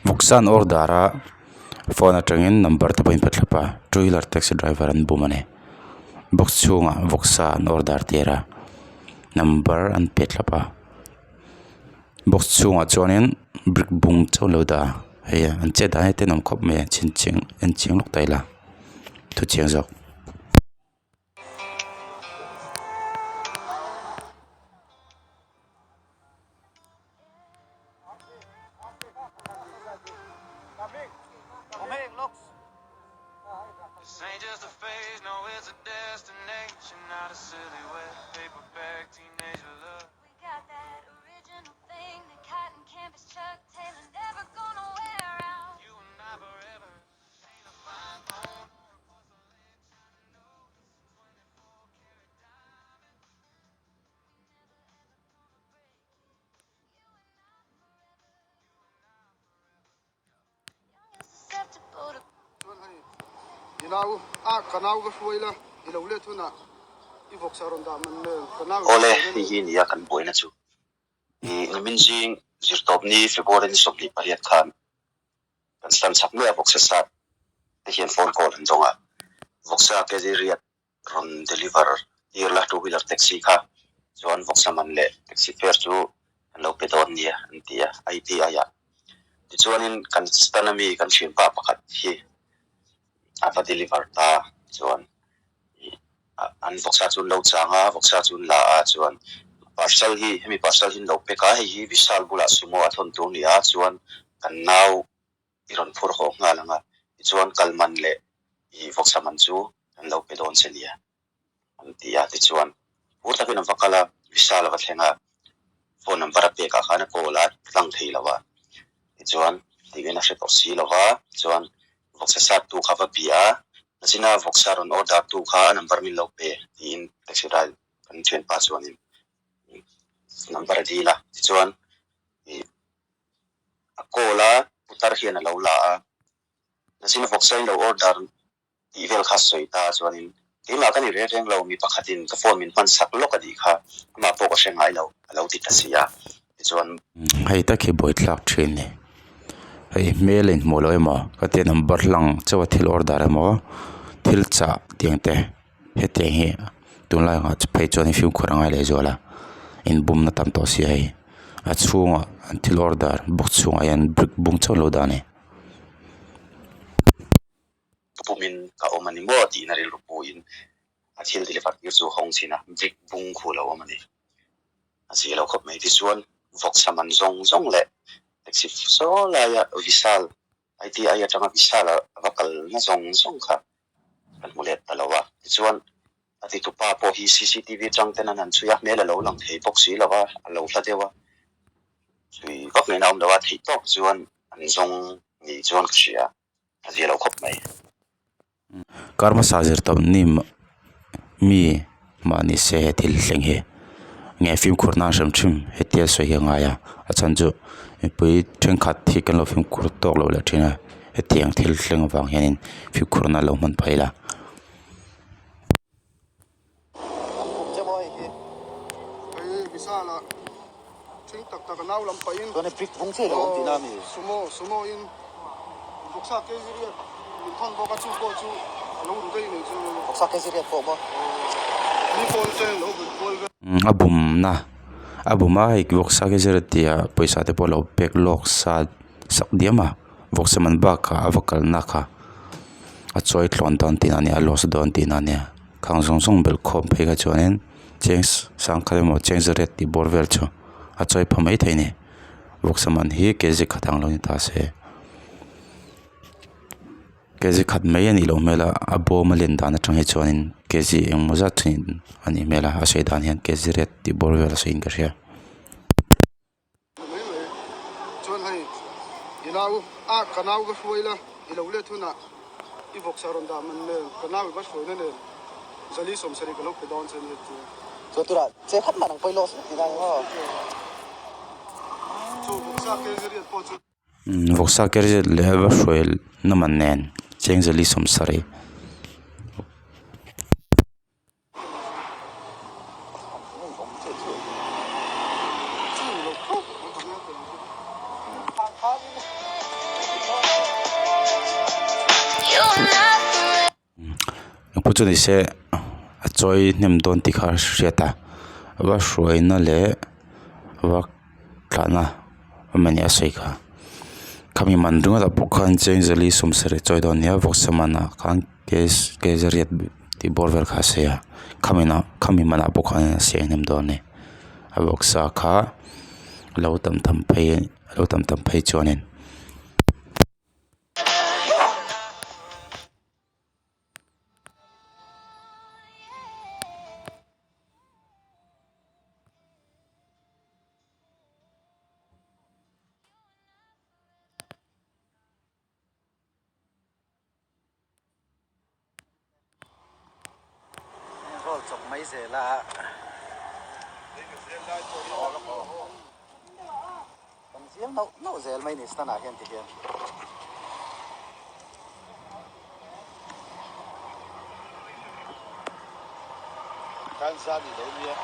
Vawksa an order a phone atangin number te pawh in pe thlap a two wheeler taxi driver an bum a ni box chhungah vawksa an order tir a number an pe thlap a box chhungah chuanin brick bung chauh an lo dah a hei an chet dan hi a tenawm khawp mai a chhinchhiah en chiang lawk ta ila thu chiang zawk. Chuan hei i nau a ka nau va hruai la i lo let hunah i vawksa rawn dah man nen ka nau i Awle, hei hi nia kan buaina chu. I nimin zing zirtawpni February ni 28 khan kan stand chak mai a vawksa sat te hian phone call an dawng a, vawksa kg riat rawn deliver tir la two wheeler taxi kha chuan vawksa man leh taxi fare chu an lo pe dawn nia an ti a ITI ah tichuanin kan stand ami kan thianpa pakhat hi a va deliver ta chuan an vawksa chu an lo chang a vawksa chu an la a chuan parcel hi hemi parcel hi an lo pack a hei hi Vishal bulah sumo a thawn tur a ni a chuan kan nau i rawn phur haw nghal ang a, tichuan kal man leh i vawksa man chu kan lo pe dawn che nia an ti a, tichuan phur takin an va kal a, Vishal a va thleng a, phone number a pek ah khan a call a tlang thei lo a, tichuan tingin a hre tawh si lo va, chuan vawksa sat tu kha va bia a, nachina vawksa rawn order tu kha a number min lo pe tiin taxi driver kan thianpa chuanin number a dil a, tichuan ih. a call a putar hian a lo la a nachin vawksa in lo order tih vel kha sawi ta chuanin keimah ka ni reng reng lo mi pakhatin ka phone min hman sak lawk a nih kha amah pawh ka hre ngai lo a lo ti ta si a tichuan. Hei tak hi buaithlak thin ni hei hmel a inhmuh loh emaw ka tia number hlang chauh a thil order emaw thil chah tiang te hetiang hi tunlai angah phei chuan fimkhur a ngai leh zual a inbumna tam tawh si a hei. A chhungah an thil order box chhungah hian brick bung chauh lo dah a ni. Pumin ka awm a ni maw tihna rilru puin a thil deliver tir chu hawng chhin a, brick bung khu lo awm a ni. A zia lo khawp mai tichuan vawksa man zawng zawng leh taxi saw laia Vishal ITI atanga Vishal a va kalna zawng zawng kha kan hmu let ta lo a, tichuan a titupa pawh hi cctv atang ten an han chhui a, hmel a lo lang thei bawk si lo va, a lo hla deuh a, chhui vak ngaihna a awm lo a, theih tawk chuan an zawng ni chuan ka hria, a zia lo khawp mai. Kar hmasa zir tawp ni mi mahni se he thil thleng hi nge fimkhur nan hrim hrim hetia sawi hi a ngai a a chhan chu mipui thenkhat hi kan lo fimkhur tawk loh leh thin a hetiang thil thleng avang hianin fimkhur nan lo hman phei la. A bumna a bum a hei vawksa ke zir tia pawisa te pawh a lo pek lawk sa sak diam a vawksa man bakah a va kalna kha a chawi tlawn dawn tihna a nia a loss dawn tihna a nia. Khang zawng zawng belh khawm phei kha chuanin cheng sangkhat emaw cheng zariat tih bawr vel chu a chawi pha maithei a ni vawksa man hi kg khat ang lo ni ta se kg khat mai a nih loh hmel a a bawm a len dan atang hi chuanin kg engemaw zat chu a nih hmel a a sawi dan hian kg riat tih bawr vel a sawiin ka hria. Mai mai chuan hei i nau a ka nau va hruai la i lo let hunah i vawksa rawn dah man nen ka nau i va hruaina nen zali sawmsarih ka lo pe dawn che nia tia. Chuan tunah che khat mah nang pawhin loss vek tihna ni maw? Chu vawksa kg riat pawh chu. Vawksa kg riat leh va hruai na man nen cheng zali sawmsarih. Engpawh chu nise a chawi hnem dawn tih kha a hriat a va hruaina leh va thlahna awm a nih a sawi kha. Khami man ringawt ah pawh khan cheng zali sawmsarih chawi dawn a nia vawksa manah khan kz riat tih bawr vel kha a sawi a khami khami manah pawh khan a siam hnem dawn a ni a vawksa kha a lo tam tham phei a lo tam tam phei chuanin. Roll chawp mai zel a. Kan zial nauh nauh zel mai ni stand ah hian ti hian. Kan zan i lo nia.